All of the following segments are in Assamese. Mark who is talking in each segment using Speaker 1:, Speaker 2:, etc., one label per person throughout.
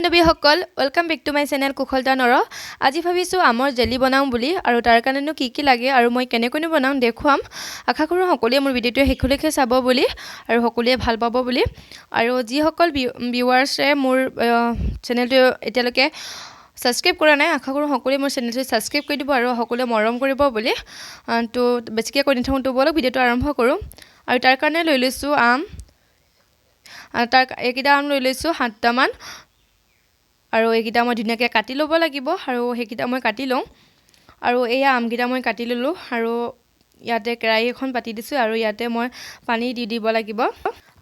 Speaker 1: বান্ধৱীসকল, welcome back to my channel কুশলতা নৰ। আজি ভাবিছোঁ আমৰ জেলি বনাওঁ বুলি আৰু তাৰ কাৰণেনো কি কি লাগে আৰু মই কেনেকৈনো বনাওঁ দেখুৱাম। আশা কৰোঁ সকলোৱে মোৰ ভিডিঅ'টো শেষলৈকে চাব বুলি আৰু সকলোৱে ভাল পাব বুলি। আৰু যিসকল ভিউৱাৰ্ছে মোৰ চেনেলটো এতিয়ালৈকে ছাবস্ক্ৰাইব কৰা নাই, আশা কৰোঁ সকলোৱে মোৰ চেনেলটো ছাবস্ক্ৰাইব কৰি দিব আৰু সকলোৱে মৰম কৰিব বুলি। তো বেছিকৈ কৈ নাথাকোঁ, তো ব'লক ভিডিঅ'টো আৰম্ভ কৰোঁ। আৰু তাৰ কাৰণে লৈ লৈছোঁ আম, তাৰ এইকেইটা আম লৈ লৈছোঁ 7টামান। আৰু এইকেইটা মই ধুনীয়াকৈ কাটি ল'ব লাগিব আৰু সেইকেইটা মই কাটি লওঁ। আৰু এয়া আমকেইটা মই কাটি ল'লোঁ আৰু ইয়াতে কেৰাহী এখন পাতি দিছোঁ আৰু ইয়াতে মই পানী দি দিব লাগিব।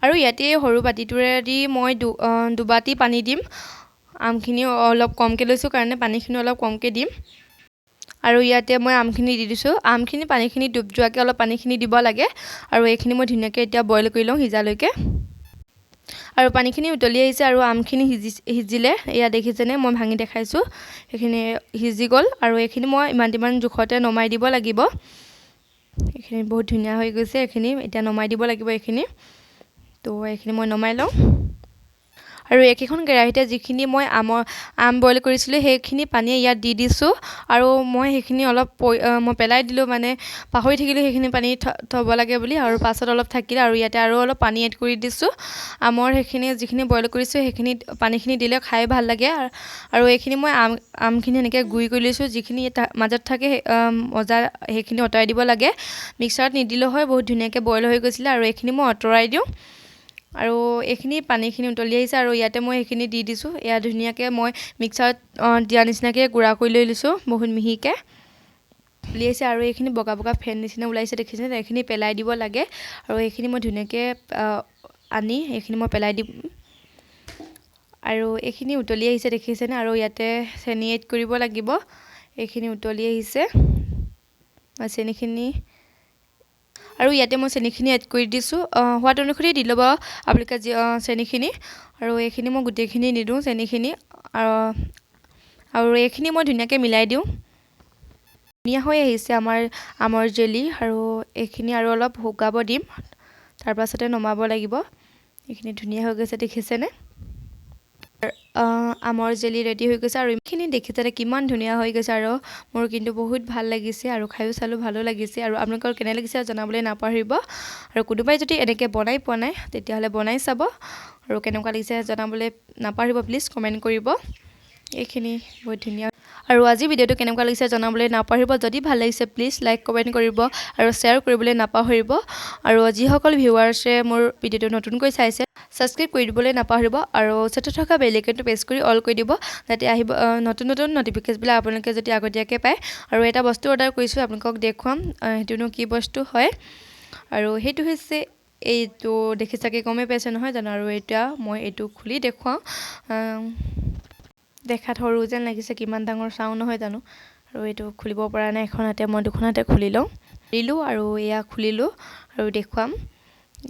Speaker 1: আৰু ইয়াতে সৰু বাতিটোৰেদি মই দুবাতি পানী দিম। আমখিনি অলপ কমকৈ লৈছোঁ কাৰণে পানীখিনি অলপ কমকৈ দিম। আৰু ইয়াতে মই আমখিনি দি দিছোঁ। আমখিনি পানীখিনি ডুব যোৱাকৈ অলপ পানীখিনি দিব লাগে। আৰু এইখিনি মই ধুনীয়াকৈ এতিয়া বইল কৰি লওঁ সিজালৈকে। আৰু পানীখিনি উতলি আহিছে আৰু আমখিনি সিজিলে। এয়া দেখিছেনে, মই ভাঙি দেখাইছোঁ, সেইখিনি সিজি গ'ল। আৰু এইখিনি মই ইমান তিমান জোখতে নমাই দিব লাগিব। এইখিনি বহুত ধুনীয়া হৈ গৈছে, এইখিনি এতিয়া নমাই দিব লাগিব এইখিনি। তো এইখিনি মই নমাই লওঁ। আৰু একেখন কেৰাহীতে যিখিনি মই আম বইল কৰিছিলোঁ, সেইখিনি পানীয়ে ইয়াত দি দিছোঁ। আৰু মই সেইখিনি অলপ মই পেলাই দিলোঁ, মানে পাহৰি থাকিলোঁ সেইখিনি পানী থ'ব লাগে বুলি। আৰু পাছত অলপ থাকিলে আৰু ইয়াতে আৰু অলপ পানী এড কৰি দিছোঁ। আমৰ সেইখিনি যিখিনি বইল কৰিছোঁ, সেইখিনি পানীখিনি দিলে খাই ভাল লাগে। আৰু এইখিনি মই আমখিনি এনেকৈ গুড়ি কৰি লৈছোঁ। যিখিনি মাজত থাকে মজা, সেইখিনি আঁতৰাই দিব লাগে। মিক্সাৰত নিদিলেও হয়, বহুত ধুনীয়াকৈ বইল হৈ গৈছিলে। আৰু এইখিনি মই আঁতৰাই দিওঁ। আৰু এইখিনি পানীখিনি উতলি আহিছে আৰু ইয়াতে মই সেইখিনি দি দিছোঁ। এয়া ধুনীয়াকৈ মই মিক্সাৰত দিয়া নিচিনাকৈ গুড়া কৰি লৈ লৈছোঁ, বহুত মিহিকৈ উলিয়াইছে। আৰু এইখিনি বগা বগা ফেন নিচিনা ওলাইছে, দেখিছেনে? এইখিনি পেলাই দিব লাগে। আৰু এইখিনি মই ধুনীয়াকৈ আনি এইখিনি মই পেলাই দিম। আৰু এইখিনি উতলি আহিছে, দেখিছেনে? আৰু ইয়াতে চেনি এড কৰিব লাগিব। এইখিনি উতলি আহিছে চেনিখিনি, আৰু ইয়াতে মই চেনিখিনি এড কৰি দিছোঁ। সোৱাদ অনুসৰি দি ল'ব আপোনালোকে চেনিখিনি। আৰু এইখিনি মই গোটেইখিনি নিদিওঁ চেনিখিনি। আৰু এইখিনি মই ধুনীয়াকৈ মিলাই দিওঁ। ধুনীয়া হৈ আহিছে আমাৰ আমৰ জেলি। আৰু এইখিনি আৰু অলপ শুকাব দিম, তাৰপাছতে নমাব লাগিব। এইখিনি ধুনীয়া হৈ গৈছে, দেখিছেনে? আমৰ জেলি ৰেডি হৈ গৈছে। আৰু এইখিনি দেখিছেনে কিমান ধুনীয়া হৈ গৈছে? আৰু মোৰ কিন্তু বহুত ভাল লাগিছে আৰু খায়ো চালোঁ, ভালো লাগিছে। আৰু আপোনালোকৰ কেনে লাগিছে জনাবলৈ নাপাহৰিব। আৰু কোনোবাই যদি এনেকৈ বনাই পোৱা নাই, তেতিয়াহ'লে বনাই চাব আৰু কেনেকুৱা লাগিছে জনাবলৈ নাপাহৰিব, প্লিজ কমেণ্ট কৰিব। এইখিনি বহুত ধুনীয়া। আৰু আজি ভিডিঅ'টো কেনেকুৱা লাগিছে জনাবলৈ নাপাহৰিব। যদি ভাল লাগিছে, প্লিজ লাইক, কমেণ্ট কৰিব আৰু শ্বেয়াৰ কৰিবলৈ নাপাহৰিব। আৰু যিসকল ভিউৱাৰ্ছে মোৰ ভিডিঅ'টো নতুনকৈ চাইছে, ছাবস্ক্ৰাইব কৰি দিবলৈ নাপাহৰিব আৰু ওচৰতে থকা বেল আইকনটো প্ৰেছ কৰি অল কৰি দিব, যাতে আহিব নতুন নতুন নটিফিকেশ্যনবিলাক আপোনালোকে যদি আগতীয়াকৈ পায়। আৰু এটা বস্তু অৰ্ডাৰ কৰিছোঁ, আপোনালোকক দেখুৱাম সেইটোনো কি বস্তু হয়। আৰু সেইটো হৈছে এইটো, দেখি চাগে গমেই পাইছে নহয় জানো? আৰু এতিয়া মই এইটো খুলি দেখুৱাওঁ। দেখাত সৰু যেন লাগিছে, কিমান ডাঙৰ চাওঁ, নহয় জানো? আৰু এইটো খুলিব পৰা নাই এখন হাতে, মই দুখন হাতে খুলি লওঁ। দিলোঁ আৰু এয়া খুলিলোঁ আৰু দেখুৱাম।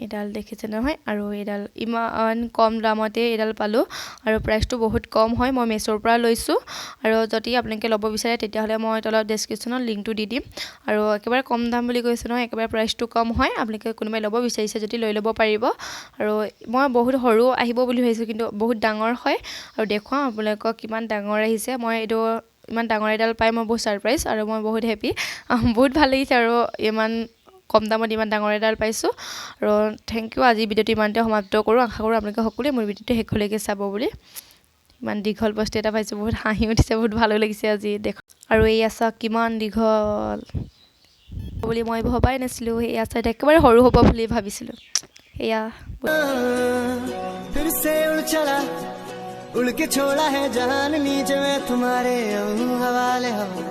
Speaker 1: এইডাল দেখিছে নহয়? আৰু এইডাল ইমান কম দামতে এইডাল পালোঁ আৰু প্ৰাইচটো বহুত কম হয়। মই মেছ'ৰ পৰা লৈছোঁ। আৰু যদি আপোনালোকে ল'ব বিচাৰে, তেতিয়াহ'লে মই তলত ডেছক্ৰিপশ্যনত লিংকটো দি দিম। আৰু একেবাৰে কম দাম বুলি কৈছোঁ নহয়, একেবাৰে প্ৰাইচটো কম হয়। আপোনালোকে কোনোবাই ল'ব বিচাৰিছে যদি লৈ ল'ব পাৰিব। আৰু মই বহুত সৰু আহিব বুলি ভাবিছোঁ, কিন্তু বহুত ডাঙৰ হয়। আৰু দেখুৱাওঁ আপোনালোকক কিমান ডাঙৰ আহিছে। মই এইটো ইমান ডাঙৰ এডাল পাই মই বহুত ছাৰপ্ৰাইজ আৰু মই বহুত হেপী, বহুত ভাল লাগিছে। আৰু ইমান কম দামত ইমান ডাঙৰ এডাল পাইছোঁ। আৰু thank U. আজি ভিডিঅ'টো ইমানতে সমাপ্ত কৰোঁ। আশা কৰোঁ আপোনালোকে সকলোৱে মোৰ ভিডিঅ'টো শেষলৈকে চাব বুলি। ইমান দীঘল বস্তু এটা পাইছোঁ, বহুত হাঁহি উঠিছে, বহুত ভালো লাগিছে আজি দেখ। আৰু এই চাওক কিমান দীঘল বুলি মই ভবাই নাছিলোঁ। এই আচাৰটো একেবাৰে সৰু হ'ব বুলি ভাবিছিলোঁ। এয়া
Speaker 2: फिर से उड़ चला, उड़ के छोड़ा है जहान नीचे मैं तुम्हारे हवाले हवा।